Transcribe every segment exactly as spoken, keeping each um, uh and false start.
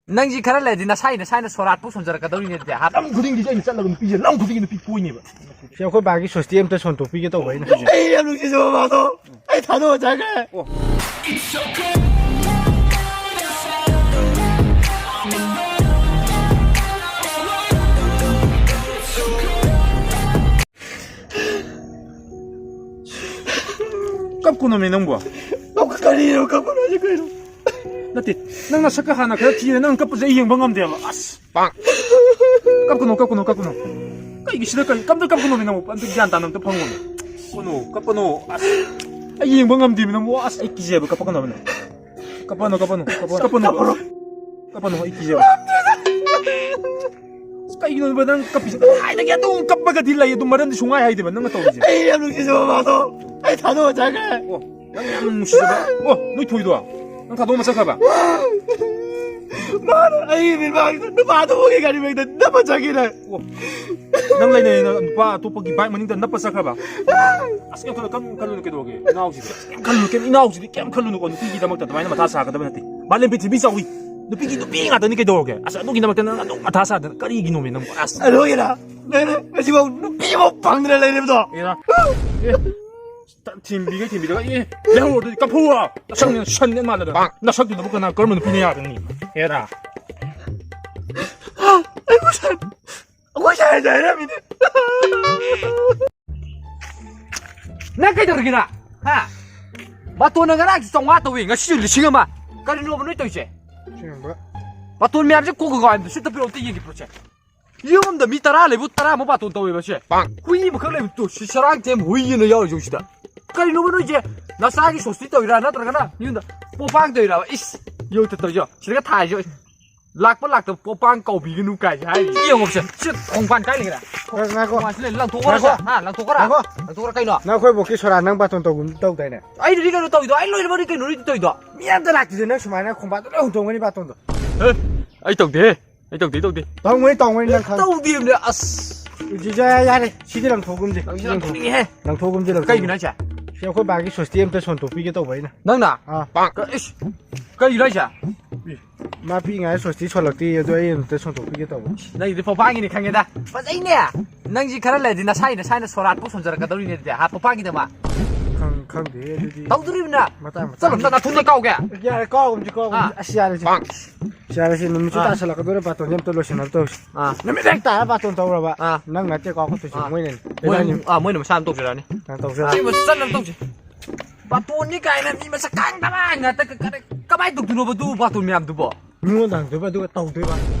ꯅꯪꯁꯤ ꯈꯔ ꯂꯩꯔꯗꯤ ꯅꯁꯥꯏ ꯅꯁꯥꯏꯅ ꯁꯣꯔꯥꯠꯄꯨ ꯁꯣꯟꯖꯔꯛꯀꯗꯧꯔꯤꯅꯦ ꯑꯗꯨꯗꯤ, ꯍꯥ? ꯂꯝ ꯈꯨꯗꯤꯡꯒꯤ ꯑꯩꯅ ꯆꯠꯂꯒ ꯅꯨꯄꯤꯁꯦ, ꯂꯝ ꯈꯨꯗꯤꯡꯒꯤ ꯅꯨꯄꯤ ꯀꯣꯏꯅꯦꯕ꯫ ꯁꯤ ꯑꯩꯈꯣꯏ ꯕꯥꯒꯤ ꯁꯣꯁꯇꯤ ꯑꯝꯇ ꯁꯣꯟꯊꯣꯛꯄꯤꯒꯦ ꯇꯧꯕ ꯑꯩꯅ꯫ ꯑꯩ ꯌꯥꯝ ꯅꯨꯡꯁꯤꯖꯕ ꯃꯥꯗꯣ ꯑꯩ ꯊꯥꯗꯣꯛꯑ ꯆꯠꯈ꯭ꯔꯦ꯫ ꯀꯞꯀꯅꯣꯃꯤ ꯅꯪꯕꯣ꯫ ꯀꯞ-, ꯀꯔꯤꯅꯣ ꯀꯞꯀꯅꯣ ꯍꯥꯏꯁꯦ ꯀꯩꯅꯣ? ꯅꯠꯇꯦ, ꯅꯪ ꯅꯁꯛꯀ ꯍꯥꯟꯅ ꯈꯔ ꯊꯤꯔꯦ, ꯅꯪ ꯀꯞꯄꯁꯦ ꯑꯩ ꯌꯦꯡꯕ ꯉꯝꯗꯦꯕ꯫ ꯑꯁ! ꯄꯥꯡ! ꯀꯞꯀꯅꯣ, ꯀꯞꯀꯅꯣ, ꯀꯞꯀꯅꯣ꯫ ꯀꯩꯒꯤ ꯁꯤꯗ ꯀꯔꯤ, ꯀꯞꯇ ꯀꯞꯀꯅꯣꯃꯤ ꯅꯪꯕꯨ, ꯑꯝꯇ ꯒ꯭ꯌꯥꯟ ꯇꯥꯅ ꯑꯝꯇ ꯐꯪꯉꯣꯃꯤ꯫ ꯀꯞꯀꯅꯣ, ꯀꯞꯀꯅꯣ꯫ ꯑꯁ! ꯑꯩ ꯌꯦꯡꯕ ꯉꯝꯗꯦꯃꯤ ꯅꯪꯕꯨ, ꯑꯁ! ꯑꯩ ꯀꯤꯖꯩꯕ, ꯀꯞꯄꯛꯀꯅꯣꯃꯤ ꯅꯪ꯫ ꯀꯞꯄꯅꯣ, ꯀꯞꯄꯅꯣ, ꯀꯞꯄꯅꯣ꯫ ꯀꯞꯄꯅꯣ꯫ ꯀꯞꯄꯅꯣ, ꯑꯩ ꯀꯤꯖꯩꯕ꯫ ꯑꯁ, ꯀꯩꯒꯤꯅꯣꯕ ꯅꯪ ꯀꯞꯄꯤꯁꯦ? ꯉꯁꯥꯏꯗꯒꯤ ꯑꯗꯨꯝ ꯀꯞꯄꯒꯗꯤ ꯂꯩ, ꯑꯗꯨꯝ ꯃꯔꯝꯗꯤ ꯁꯨꯡꯍꯥꯏ ꯍꯥꯏꯗꯦꯕ, ꯅꯪꯅ ꯇꯧꯔꯤꯁꯦ꯫ ꯑꯩ ꯌꯥꯝ ꯅꯨꯡꯁꯤꯖꯕ ꯃꯥꯗꯣ ꯑꯩ ꯊꯥꯗꯣꯛꯑ ꯆꯠꯈ꯭ꯔꯦ꯫ ꯑꯣ, ꯅꯪ ꯌꯥꯝ ꯅꯨꯡꯁꯤꯖꯕ꯫ ꯑꯣ, ꯅꯣꯏ ꯊꯣꯏꯗꯣ? ꯅꯪ ꯊꯥꯗꯣꯛꯑꯝꯃ ꯆꯠꯈ꯭ꯔꯕ? ꯃꯥꯅ ꯑꯩꯒꯤ ꯃꯤꯠꯃꯥꯡꯗ ꯅꯨꯄꯥ ꯑꯇꯣꯞꯄꯒꯤ ꯒꯥꯔꯤ ꯃꯅꯤꯡꯗ ꯅꯝꯃ ꯆꯠꯈꯤꯅꯦ꯫ ꯑꯣ, ꯅꯪ ꯂꯩꯅ ꯂꯩꯅ ꯅꯨꯄꯥ ꯑꯇꯣꯞꯄꯒꯤ ꯕꯥꯏꯛ ꯃꯅꯤꯡꯗ ꯅꯞꯄ ꯆꯠꯈ꯭ꯔꯕ? ꯑꯁ, ꯀꯩꯝ ꯈꯜꯂꯨ, ꯀꯩꯝ ꯈꯜꯂꯨꯅꯨ, ꯀꯩꯗꯧꯔꯒꯦ? ꯏꯅꯥꯎꯁꯤꯗꯤ ꯀꯩꯝ ꯈꯜꯂꯨꯅꯨ, ꯀꯩꯝ, ꯏꯅꯥꯎꯁꯤꯗꯤ ꯀꯩꯝ ꯈꯜꯂꯨꯅꯨꯀꯣ, ꯅꯨꯄꯤꯒꯤꯗꯃꯛꯇ ꯑꯗꯨꯃꯥꯏꯅ ꯃꯊꯥ ꯁꯥꯒꯗꯕ ꯅꯠꯇꯦ꯫ ꯃꯥꯂꯦꯝ ꯄ꯭ꯔꯤꯊꯤꯕꯤ ꯆꯥꯎꯏ, ꯅꯨꯄꯤꯒꯤ ꯅꯨꯄꯤ ꯉꯥꯛꯇꯅꯤ, ꯀꯩꯗꯧꯔꯒꯦ? ꯑꯁ, ꯑꯗꯨꯒꯤꯗꯃꯛꯇ ꯅꯪ ꯑꯗꯨꯛ ꯃꯊꯥ ꯁꯥꯗꯅ ꯀꯔꯤꯒꯤꯅꯣꯃꯤ ꯅꯪꯕꯨ? ꯑꯁ꯫ ꯑꯗꯨꯒꯤꯔ? ꯅꯪ ꯉꯁꯤꯐꯥꯎ ꯅꯨꯄꯤ ꯑꯃ ꯐꯪꯗꯅ ꯂꯩꯔꯤꯕꯗꯣ? ꯑꯦꯔꯥ꯫ ꯑꯦ, ꯊꯤꯟꯕꯤꯒꯦ, ꯊꯤꯟꯕꯤꯔꯒ, ꯑꯦ, ꯂꯩꯍꯧꯔꯣ ꯑꯗꯨꯗꯤ, ꯀꯞꯐꯧꯔꯣ꯫ ꯅꯁꯛꯅꯦ ꯁꯟꯅꯦ ꯃꯥꯜꯂꯗꯅ꯫ ꯅꯁꯛꯇꯨꯅꯕꯨ ꯀꯅꯥ, ꯀꯔꯝꯕ ꯅꯨꯄꯤꯅ ꯌꯥꯒꯅꯤ? ꯑꯦꯔꯥ꯫ ꯑꯩꯈꯣꯏ ꯁꯥꯏ-, ꯑꯩꯈꯣꯏ ꯁꯥꯏꯗ ꯍꯥꯏꯔꯝꯃꯤꯅꯦ꯫ ꯅꯪ ꯀꯩꯗꯧꯔꯒꯦ ꯅꯪ? ꯍꯥ? ꯕꯥꯇꯣꯟꯅ ꯉꯔꯥꯡꯁꯨ ꯆꯥꯝꯃꯉꯥ ꯇꯧꯏ, ꯉꯁꯤꯁꯨ ꯂꯤꯁꯤꯡ ꯑꯃ꯫ ꯀꯔꯤꯅꯣꯕ ꯅꯣꯏ ꯇꯧꯔꯤꯁꯦ? ꯁꯦꯡꯕ꯫ ꯕꯥꯇꯣꯟ ꯃꯌꯥꯝꯁꯦ ꯀꯣꯛꯀ ꯉꯥꯎꯏ, ꯑꯝꯇ ꯁꯤꯠꯇ ꯄꯤꯔꯛꯑꯣ, ꯑꯝꯇ ꯌꯦꯡꯒꯦ ꯄꯣꯠꯁꯦ꯫ ꯌꯨꯝ ꯑꯃꯗ ꯃꯤ ꯇꯔꯥ ꯂꯩꯕꯨ ꯇꯔꯥꯃꯨꯛ ꯕꯥꯇꯣꯟ ꯇꯧꯋꯦꯕ ꯁꯦ꯫ ꯄꯥꯡ꯫ ꯍꯨꯏ ꯑꯃꯈꯛ ꯂꯩꯕ ꯇꯨ, ꯁꯤ ꯆꯔꯥꯡ ꯊꯦꯝ ꯍꯨꯏ ꯑꯅ ꯌꯥꯎꯔꯤꯁꯦ ꯁꯤꯗ꯫ ꯀꯔꯤꯅꯣꯕ ꯅꯣꯏꯁꯦ? ꯅꯆꯥꯒꯤ ꯁꯣꯁꯇꯤ ꯇꯧꯔꯤꯔꯥ, ꯅꯠꯇ꯭ꯔꯒꯅ ꯌꯨꯝꯗ ꯄꯣꯄꯥꯡ ꯇꯧꯔꯤꯔꯕ? ꯏꯁ, ꯌꯣꯠꯇ ꯇꯧꯔꯤꯁꯦ꯫ ꯁꯤꯗꯒ ꯊꯥꯏꯁꯦ꯫ ꯂꯥꯛꯄ ꯂꯥꯛꯇꯕ ꯄꯣꯄꯥꯡ ꯀꯧꯕꯤꯒꯅꯨ ꯀꯥꯏꯁꯦ ꯍꯥꯏꯔꯤ꯫ ꯌꯦꯡꯉꯣ ꯁꯦ꯫ ꯁꯤ ꯈꯣꯡꯕꯥꯟ ꯀꯥꯏ ꯂꯩꯒꯦꯔꯥ? ꯉꯥꯏꯈꯣ꯫ ꯈꯣꯡꯕꯥꯟꯁꯤ ꯂꯩ, ꯂꯪꯊꯣꯛꯈ꯭ꯔꯣ ꯁꯦ꯫ ꯉꯥꯏꯈꯣ꯫ ꯍꯥ, ꯂꯪꯊꯣꯛꯈ꯭ꯔꯥ? ꯉꯥꯏꯈꯣ꯫ ꯂꯪꯊꯣꯛꯈ꯭ꯔꯥ ꯀꯩꯅꯣ? ꯅꯪ ꯑꯩꯈꯣꯏ ꯕꯣꯛꯀꯤ ꯁꯣꯔꯥ ꯅꯪ ꯕꯥꯇꯣꯟ ꯇꯧꯒꯨꯝ ꯇꯧꯗꯥꯏꯅꯦ? ꯑꯩꯅꯗꯤ ꯀꯩꯅꯣ ꯇꯧꯔꯤꯗꯣ? ꯑꯩ ꯂꯣꯏꯔꯕꯅꯤ ꯀꯩꯅꯣ ꯅꯣꯏꯗꯤ ꯇꯧꯔꯤꯗꯣ? ꯃꯤ ꯑꯝꯇ ꯂꯥꯛꯇꯦ, ꯅꯪ ꯁꯨꯃꯥꯏꯅ ꯈꯣꯡꯕꯥꯟꯗ ꯂꯣꯏ ꯍꯨꯟꯗꯣꯛꯑꯝꯒꯅꯤ ꯕꯥꯇꯣꯟꯗꯣ꯫ ꯑꯦ, ꯑꯩ ꯇꯧꯗꯦꯍꯦ꯫ ꯑꯩ ꯇꯧꯗꯦ, ꯇꯧꯗꯦ꯫ ꯇꯧꯔꯝꯒꯅꯤ, ꯇꯧꯔꯝꯒꯅꯤ, ꯅꯪ ꯈꯪꯉꯤ꯫ ꯇꯧꯗꯦꯕꯅꯦ, ꯑꯁ꯫ ꯌꯥꯔꯦ, ꯌꯥꯔꯦ, ꯁꯤꯗꯤ ꯂꯪꯊꯣꯛꯑꯒꯨꯝꯁꯦ꯫ ꯅꯪꯁꯨ ꯌꯥꯝ ꯇꯧꯅꯤꯡꯉꯦꯍꯦ꯫ ꯂꯪꯊꯣꯛꯑꯒꯨꯝꯁꯦ, ꯂꯪꯊꯣꯛꯑꯒꯨꯝꯁꯦ꯫ ꯀꯩꯒꯤꯅꯣ ꯍꯥꯏꯁꯦ? ꯁꯤ ꯑꯩꯈꯣꯏ ꯕꯥꯒꯤ ꯁꯣꯁꯇꯤ ꯑꯝꯇ ꯁꯣꯟꯊꯣꯛꯄꯤꯒꯦ ꯇꯧꯕ ꯑꯩꯅ꯫ ꯅꯪꯅ? ꯑꯥ꯫ ꯀ-, ꯏꯁ, ꯀꯩꯅꯣ ꯍꯥꯏꯁꯦ? ꯃꯥ ꯄꯤꯛꯏꯉꯥꯏ ꯁꯣꯁꯇꯤ ꯁꯣꯜꯂꯛꯇꯦ, ꯑꯗꯨ ꯑꯩ ꯑꯝꯇ ꯁꯣꯟꯊꯣꯛꯄꯤꯒꯦ ꯇꯧꯕ꯫ ꯅꯪꯒꯤꯗꯤ ꯄꯣꯄꯥꯡꯒꯤꯅꯤ ꯈꯪꯉꯦꯗ꯫ ꯐꯖꯩꯅꯦ꯫ ꯅꯪꯁꯤ ꯈꯔ ꯂꯩꯔꯗꯤ ꯅꯁꯥꯏ ꯅꯁꯥꯏꯅ ꯁꯣꯔꯥꯠꯄꯨ ꯁꯣꯟꯖꯔꯛꯀꯗꯧꯔꯤꯅꯦ ꯑꯗꯨꯗꯤ, ꯍꯥ, ꯄꯣꯄꯥꯡꯒꯤꯗꯃꯛ꯫ ꯈꯪ-, ꯈꯪꯗꯦ ꯑꯗꯨꯗꯤ꯫ ꯇꯧꯗꯣꯔꯤꯕꯅ꯫ ꯃꯇꯥꯡ ꯃꯇꯥꯡ꯫ ꯆꯠꯂꯣ, ꯅ-, ꯅꯥꯊꯨꯟꯗ ꯀꯥꯎꯒꯦ꯫ ꯌꯥꯔꯦ, ꯀꯥꯎꯒꯨꯝꯁꯤ, ꯀꯥꯎꯒꯨꯝꯁꯤ꯫ ꯑꯥ꯫ ꯑꯁ, ꯌꯥꯔꯦꯁꯦ꯫ ꯌꯥꯔꯦꯁꯦ, ꯅꯨꯃꯤꯠꯁꯨ ꯑꯥ꯫ ꯇꯥꯁꯜꯂꯛꯀꯗꯧꯔꯦ, ꯕꯥꯇꯣꯟꯁꯦ ꯑꯝꯇ ꯂꯣꯏꯁꯤꯟꯅꯕ ꯇꯧꯁꯤ꯫ ꯑꯥ꯫ ꯅꯨꯃꯤꯠ ꯍꯦꯛ ꯇꯥꯔ ꯕꯥꯇꯣꯟ ꯇꯧꯔꯕ, ꯑꯥ꯫ ꯅꯪ ꯅꯠꯇꯦꯀꯣ, ꯑꯩꯈꯣꯏ ꯇꯧꯁꯤ, ꯑꯥ꯫ ꯃꯣꯏꯅꯅꯤ꯫ ꯃꯣꯏ, ꯏꯕꯥꯅꯤ꯫ ꯑꯥ, ꯃꯣꯏꯅ ꯃꯁꯥꯅ ꯇꯧꯖꯔꯛꯑꯅꯤ꯫ ꯅꯪ ꯇꯧꯖꯔꯛꯑꯣ꯫ ꯁꯤ ꯃꯁꯥꯅ ꯇꯧꯁꯤ꯫ ꯕꯥꯇꯣꯟꯅꯤ ꯀꯥꯏꯅ ꯃꯤ ꯃꯁꯛ ꯈꯪꯗꯕ ꯉꯥꯛꯇ ꯀ-, ꯀ-, ꯀꯃꯥꯏꯅ ꯇꯧꯗꯣꯏꯅꯣꯕ ꯑꯗꯨ ꯕꯥꯇꯣꯟ ꯃꯌꯥꯝꯗꯨꯕꯣ? ꯃꯤꯉꯣꯟꯗ ꯍꯪꯗꯣꯏꯕ, ꯑꯗꯨꯒ ꯇꯧꯗꯣꯏꯕ꯫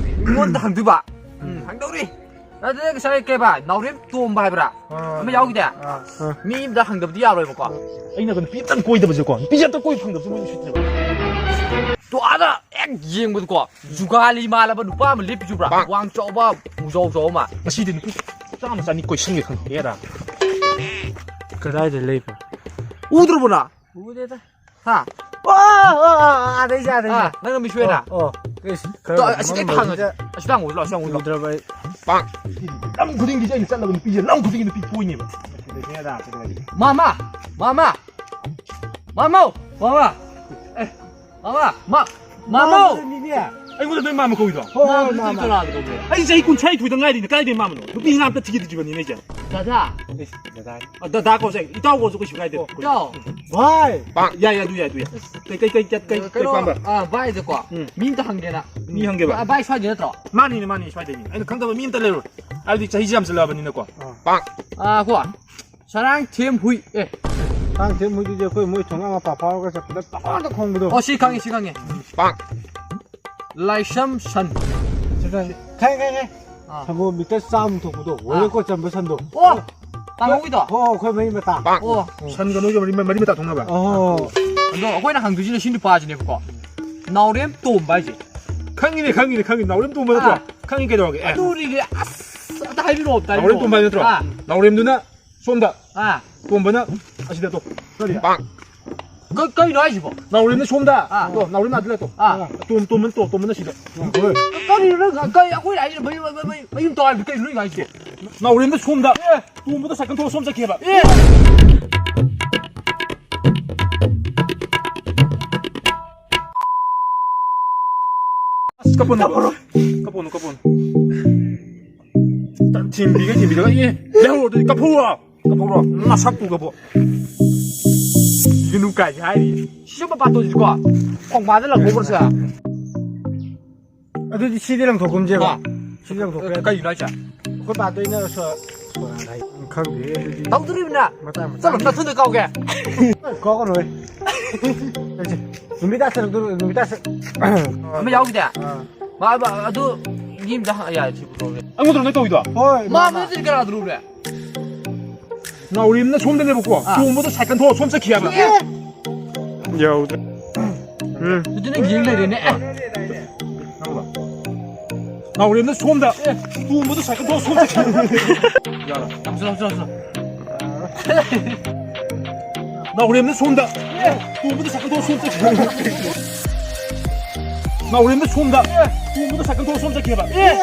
ꯃꯤꯉꯣꯟꯗ ꯍꯪꯗꯣꯏꯕ? ꯎꯝ, ꯍꯪꯗꯧꯔꯤ꯫ ꯑꯗꯨꯗ ꯉꯁꯥꯏ ꯀꯩꯕ, ꯅꯥꯎꯔꯦꯝ ꯇꯣꯝꯕ ꯍꯥꯏꯕ꯭ꯔꯥ? ꯑꯥ꯫ ꯑꯃ ꯌꯥꯎꯈꯤꯗꯦ? ꯑꯥ꯫ ꯃꯤ ꯑꯝꯗ ꯍꯪꯗꯕꯗꯤ ꯌꯥꯔꯣꯏꯕꯀꯣ꯫ ꯑꯩꯅ ꯀꯩꯅꯣ ꯅꯨꯄꯤ ꯑꯝꯇꯪ ꯀꯣꯏꯗꯕꯁꯦꯀꯣ, ꯅꯨꯄꯤꯁꯦ ꯑꯝꯇ ꯀꯣꯏ ꯐꯪꯗꯕꯁꯦ ꯃꯣꯏ ꯎꯁꯤꯠꯇ꯭ꯔꯦꯕ꯫ ꯇꯣ, ꯑꯥꯗ ꯍꯦꯛ ꯌꯦꯡꯕꯗꯀꯣ, ꯖꯨꯒꯥꯂꯤ ꯃꯥꯜꯂꯕ ꯅꯨꯄꯥ ꯑꯃ ꯂꯦꯞꯄꯤꯁꯨꯕ꯭ꯔꯥ? ꯄꯥꯛ꯫ ꯋꯥꯡ ꯆꯥꯎꯕ, ꯃꯨꯖꯥꯎ ꯆꯥꯎꯕ ꯑꯃ꯫ ꯉꯁꯤꯗꯤ ꯅꯨꯄꯤ ꯆꯥꯝꯃ ꯆꯅꯤ ꯀꯣꯏꯁꯟꯒꯦ ꯈꯪꯗꯦ, ꯑꯦꯔꯥ꯫ ꯀꯗꯥꯏꯗ ꯂꯩꯕ? ꯎꯗ꯭ꯔꯕꯣ ꯅꯪ? ꯎꯗꯦꯗ꯫ ꯍꯥ? ꯑꯣ, ꯑꯣ, ꯑꯣ, ꯑꯥꯗꯩꯁꯦ, ꯑꯥꯗꯩꯁꯦ꯫ ꯑꯥ, ꯅꯪꯅ ꯃꯤꯁꯣꯏꯔ? ꯑꯣ, ꯑꯣ꯫ ꯏꯁ, ꯈꯔ ꯇꯣ, ꯑꯁꯤ ꯍꯦꯛ ꯃꯝꯕꯁꯤꯗ ꯊꯥꯡꯉꯁꯤ꯫ ꯑꯁꯤ ꯊꯥꯡꯉꯣ, ꯂꯥꯛꯑꯣ, ꯑꯁꯤ ꯊꯥꯡꯉꯣ, ꯂꯥꯛꯑꯣ꯫ ꯎꯗ꯭ꯔꯕ ꯑꯩ꯫ ꯄꯥꯛ꯫ ꯂꯝ ꯈꯨꯗꯤꯡꯒꯤ ꯑꯩꯅ ꯆꯠꯂꯕ ꯅꯨꯄꯤꯁꯦ, ꯂꯝ ꯈꯨꯗꯤꯡꯒꯤ ꯅꯨꯄꯤ ꯀꯣꯏꯅꯦꯕ꯫ ꯃꯥꯃ! ꯃꯥꯃ! ꯃꯥꯃꯧ! ꯃꯥꯃ! ꯑꯦ, ꯃꯥꯃ! ꯃꯥ-, ꯃꯥꯃꯧ! ꯃꯥꯃꯅꯤꯅꯦ꯫ ꯑꯩꯉꯣꯟꯗ ꯅꯣꯏ ꯃꯥꯃ ꯀꯧꯏꯗꯣ? ꯍꯣꯏ, ꯍꯣꯏ, ꯃꯥꯃ꯫ ꯃꯥꯃ꯫ ꯑꯩ ꯆꯍꯤ ꯀꯨꯟꯊ꯭ꯔꯥ ꯅꯤꯊꯣꯏꯗ ꯉꯥꯏꯔꯤꯅꯦ, ꯀꯥꯏꯗꯩ ꯃꯥꯃꯅꯣ? ꯅꯨꯄꯤ ꯑꯉꯥꯡ ꯑꯝꯇ ꯊꯤꯒꯦ ꯊꯤꯕꯅꯤꯅꯦ ꯑꯩꯁꯦ꯫ ꯗꯗꯥ꯫ ꯑꯦ, ꯗꯗꯥ꯫ ꯑ, ꯗꯗꯥ ꯀꯧꯁꯦ, ꯏꯇꯥꯎ ꯀꯧꯁꯨ ꯀꯩꯁꯨ ꯀꯥꯏꯗꯦ꯫ ꯑꯣ, ꯏꯇꯥꯎ꯫ ꯚꯥꯏ! ꯌꯥꯏ, ꯌꯥꯏ, ꯑꯗꯨ ꯌꯥꯏ, ꯑꯗꯨ ꯌꯥꯏ꯫ ꯀꯩ, ꯀꯩ, ꯀꯩ, ꯀꯩ, ꯀꯩ, ꯀꯩ ꯀꯩꯅꯣ, ꯄꯥꯝꯕ? ꯑ, ꯚꯥꯏꯁꯦꯀꯣ, ꯎꯝ꯫ ꯃꯤ ꯑꯝꯇ ꯍꯪꯒꯦꯅ꯫ ꯃꯤ ꯍꯪꯒꯦꯕ? ꯚꯥꯏ, ꯚꯥꯏ ꯁ꯭ꯋꯥꯏꯗꯩ ꯅꯠꯇ꯭ꯔꯣ? ꯃꯥꯅꯤꯅꯦ, ꯃꯥꯅꯤꯅꯦ, ꯁ꯭ꯋꯥꯏꯗꯩꯅꯦ꯫ ꯑꯩꯅ ꯈꯪꯗꯕ ꯃꯤ ꯑꯝꯇ ꯂꯩꯔꯣꯏ꯫ ꯍꯥꯏꯕꯗꯤ ꯆꯍꯤꯁꯦ ꯌꯥꯝꯁꯤꯜꯂꯛꯑꯕꯅꯤꯅꯀꯣ꯫ ꯑꯥ꯫ ꯑꯥ, ꯀꯣ꯫ ꯁꯔꯥꯡꯊꯦꯝ ꯍꯨꯏ꯫ ꯑꯦ꯫ ꯁꯔꯥꯡꯊꯦꯝ ꯍꯨꯏꯗꯨꯗꯤ ꯑꯩꯈꯣꯏ ꯃꯣꯏ ꯊꯣꯡꯒꯥꯟ ꯃꯄꯥ ꯐꯥꯎꯔꯒ ꯆꯠꯄꯗ ꯄꯪꯈꯣꯡꯗ ꯈꯣꯡꯕꯗꯣ꯫ ꯑꯣ, ꯁꯤ ꯈꯪꯉꯤ, ꯁꯤ ꯈꯪꯉꯤ꯫ ꯄꯥꯛ꯫ ꯂꯥꯏꯁ꯭ꯔꯝ ꯁꯟ꯫ ꯁꯤ ꯈꯪꯉꯤ꯫ ꯈꯪꯉꯤ, ꯈꯪꯉꯤ, ꯈꯪꯉꯤ꯫ ꯑꯥ꯫ ꯁꯪꯒꯣꯝ ꯂꯤꯇꯔ ꯆꯥꯝꯃ ꯊꯣꯛꯄꯗꯣ, ꯑꯥ꯫ ꯋꯥꯌꯦꯜꯀꯣꯠ ꯆꯟꯕ ꯁꯟꯗꯣ꯫ ꯑꯣ, ꯇꯥꯍꯧꯋꯤꯗꯣ? ꯍꯣ, ꯍꯣ, ꯑꯩꯈꯣꯏ ꯃꯔꯤ ꯃꯇꯥ꯫ ꯑꯣ꯫ ꯁꯟꯒ ꯅꯣꯏꯒ ꯃꯔꯤ, ꯃꯔꯤ ꯃꯇꯥ ꯊꯣꯛꯅꯕ? ꯑꯣ꯫ ꯑꯗꯣ ꯑꯩꯈꯣꯏꯅ ꯍꯪꯗꯣꯏꯁꯤꯅ ꯁꯤ ꯅꯨꯄꯥꯁꯤꯅꯦꯕꯀꯣ꯫ ꯅꯥꯎꯔꯦꯝ ꯇꯣꯝꯕ ꯍꯥꯏꯁꯦ꯫ ꯈꯪꯉꯤꯅꯦ, ꯈꯪꯉꯤꯅꯦ, ꯈꯪꯉꯤ꯫ ꯅꯥꯎꯔꯦꯝ ꯇꯣꯝꯕ ꯅꯠꯇ꯭ꯔꯣ? ꯑꯥ꯫ ꯈꯪꯉꯤ, ꯀꯩꯗꯧꯔꯒꯦ? ꯑꯦ꯫ ꯑꯗꯨꯅꯤꯅꯦ, ꯑꯁ, ꯑꯝꯇ ꯍꯥꯏꯕꯤꯔꯛꯑꯣ, ꯑꯝꯇ ꯅꯥꯎꯔꯦꯝ ꯍꯥꯏꯕꯤꯔꯛꯑꯣ꯫ ꯇꯣꯝꯕ ꯍꯥꯏ ꯅꯠꯇ꯭ꯔꯣ? ꯑꯥ꯫ ꯅꯥꯎꯔꯦꯝꯗꯨꯅ ꯁꯣꯝꯗ꯫ ꯑꯥ꯫ ꯇꯣꯝꯕꯅ ꯑꯁꯤꯗ ꯇꯣ꯫ ꯀꯔꯤ? ꯄꯥꯛ꯫ ꯀ-, ꯀꯩꯅꯣ ꯍꯥꯏꯁꯤꯕꯣ? ꯅꯥꯎꯔꯦꯝꯅ ꯁꯣꯝꯗ꯫ ꯑꯥ꯫ ꯇꯣ, ꯅꯥꯎꯔꯦꯝ ꯑꯗꯨꯗ ꯇꯣ꯫ ꯑꯥ꯫ ꯇꯣꯝ-, ꯇꯣꯝꯕꯅ ꯇꯣ, ꯇꯣꯝꯕꯅ ꯁꯤꯗ꯫ ꯍꯣꯏ꯫ ꯀ-, ꯀꯔꯤꯅꯣ ꯅꯪ, ꯀꯩ ꯑꯩꯈꯣꯏ ꯍꯥꯏꯁꯤꯅ ꯃꯌꯨꯝ, ꯃꯌꯨꯝ, ꯃꯌꯨꯝ, ꯃꯌꯨꯝ ꯇꯧ ꯍꯥꯏꯕꯗꯤ ꯀꯩꯅꯣ ꯅꯪ ꯍꯥꯏꯁꯤꯕꯣ? ꯅꯥꯎꯔꯦꯝꯅ ꯁꯣꯝꯗ꯫ ꯑꯦ꯫ ꯇꯣꯝꯕꯗꯣ ꯁꯥꯏꯀꯜ ꯊꯧꯔ ꯁꯣꯝ ꯆꯠꯈꯤꯑꯕ꯫ ꯑꯦ꯫ ꯀꯞꯄꯨꯅꯨ, ꯀꯞꯄꯨꯅꯨ, ꯀꯞꯄꯨꯅꯨ꯫ ꯊꯤꯡꯕꯤꯒꯦ, ꯊꯤꯡꯕꯤꯔꯒ, ꯑꯦ, ꯂꯩꯍꯧꯔꯣ ꯑꯗꯨꯗꯤ, ꯀꯞꯐꯧꯔꯣ꯫ ꯀꯞꯐꯧꯔꯣ, ꯅꯁꯛꯇꯨꯒꯕꯨ꯫ ꯊꯤꯡꯕꯤꯒꯅꯨ ꯀꯥꯏꯗꯤ ꯍꯥꯏꯔꯤ꯫ ꯁꯤꯁꯨ ꯃꯄꯥꯟ ꯇꯧꯁꯤꯀꯣ꯫ ꯈꯣꯡꯕꯥꯟꯗ ꯂꯪꯊꯣꯛꯈ꯭ꯔꯁꯤꯔꯥ? ꯑꯗꯨꯗꯤ ꯁꯤꯗꯤ ꯂꯪꯊꯣꯛꯀꯨꯝꯁꯦꯕ꯫ ꯑꯥ꯫ ꯁꯤꯗꯤ ꯂꯪꯊꯣꯛꯄ ꯌꯥꯗꯦ꯫ ꯀꯩꯒꯤꯅꯣ ꯍꯥꯏꯁꯦ? ꯑꯩꯈꯣꯏ ꯄꯥꯗꯣꯏꯅ ꯁꯣ-, ꯁꯣꯔꯥ ꯍꯥꯏ꯫ ꯈꯪꯗꯦ ꯑꯗꯨꯗꯤ꯫ ꯇꯧꯗꯣꯔꯤꯕꯅ꯫ ꯃꯇꯥꯡ, ꯃꯇꯥꯡ꯫ ꯆꯠꯂꯣ, ꯅꯊꯨꯟꯗ ꯀꯥꯎꯒꯦ꯫ ꯀꯥꯎꯒꯅꯨꯍꯦ꯫ ꯑꯩꯁꯦ ꯅꯨꯃꯤꯠ ꯇꯥꯁꯜꯂꯛꯇꯣꯔꯦ, ꯅꯨꯃꯤꯠ ꯇꯥꯁꯜ-, ꯑꯃ ꯌꯥꯎꯈꯤꯗꯦ? ꯑꯥ꯫ ꯃꯥ, ꯃꯥ, ꯑꯗꯨ ꯃꯤ ꯑꯝꯇ ꯍꯪ-, ꯌꯥꯔꯦ, ꯁꯤ ꯄꯨꯊꯣꯛꯑꯒꯦ꯫ ꯑꯩꯉꯣꯟꯗꯔꯣ ꯅꯪ ꯇꯧꯔꯤꯗꯣ? ꯍꯣꯏ, ꯃꯥ ꯃꯥ, ꯃꯥ꯫ ꯅꯠꯇ꯭ꯔꯗꯤ ꯀꯅꯥꯗꯅꯣ ꯎꯔꯦ? ꯅꯥꯎꯔꯦꯝꯅ ꯁꯣꯝꯗꯅꯦꯕꯀꯣ꯫ ꯑꯥ꯫ ꯇꯣꯡꯕꯗꯣ ꯁꯥꯏꯀꯜ ꯊꯧꯔ ꯁꯣꯝ ꯆꯠꯈꯤ ꯍꯥꯏꯕ꯫ ꯑꯦ! ꯌꯥꯎꯗ꯭ꯔꯦ꯫ ꯎꯝ꯫ ꯑꯗꯨꯗꯤ ꯅꯪ ꯌꯦꯡ ꯂꯩꯔꯦꯅꯦ꯫ ꯑꯦ! ꯅꯥꯎꯔꯦꯝꯅ ꯁꯣꯝꯗ꯫ ꯑꯦ! ꯇꯣꯡꯕꯗꯣ ꯁꯥꯏꯀꯜ ꯊꯧꯔ ꯁꯣꯝ ꯆꯠꯈꯤ꯫ ꯌꯥꯔꯦ꯫ ꯂꯥꯛꯁꯤꯜꯂꯣ, ꯂꯥꯛꯁꯤꯜꯂꯣ, ꯂꯥꯛꯁꯤꯜꯂꯣ꯫ ꯅꯥꯎꯔꯦꯝꯅ ꯁꯣꯝꯗ꯫ ꯑꯦ! ꯇꯣꯡꯕꯗꯣ ꯁꯥꯏꯀꯜ ꯊꯧꯔ ꯁꯣꯝ ꯆꯠꯈꯤ꯫ ꯅꯥꯎꯔꯦꯝꯅ ꯁꯣꯝꯗ꯫ ꯑꯦ! ꯇꯣꯡꯕꯗꯣ ꯁꯥꯏꯀꯜ ꯊꯧꯔ ꯁꯣꯝ ꯆꯠꯈꯤꯕ꯫ ꯑꯦ!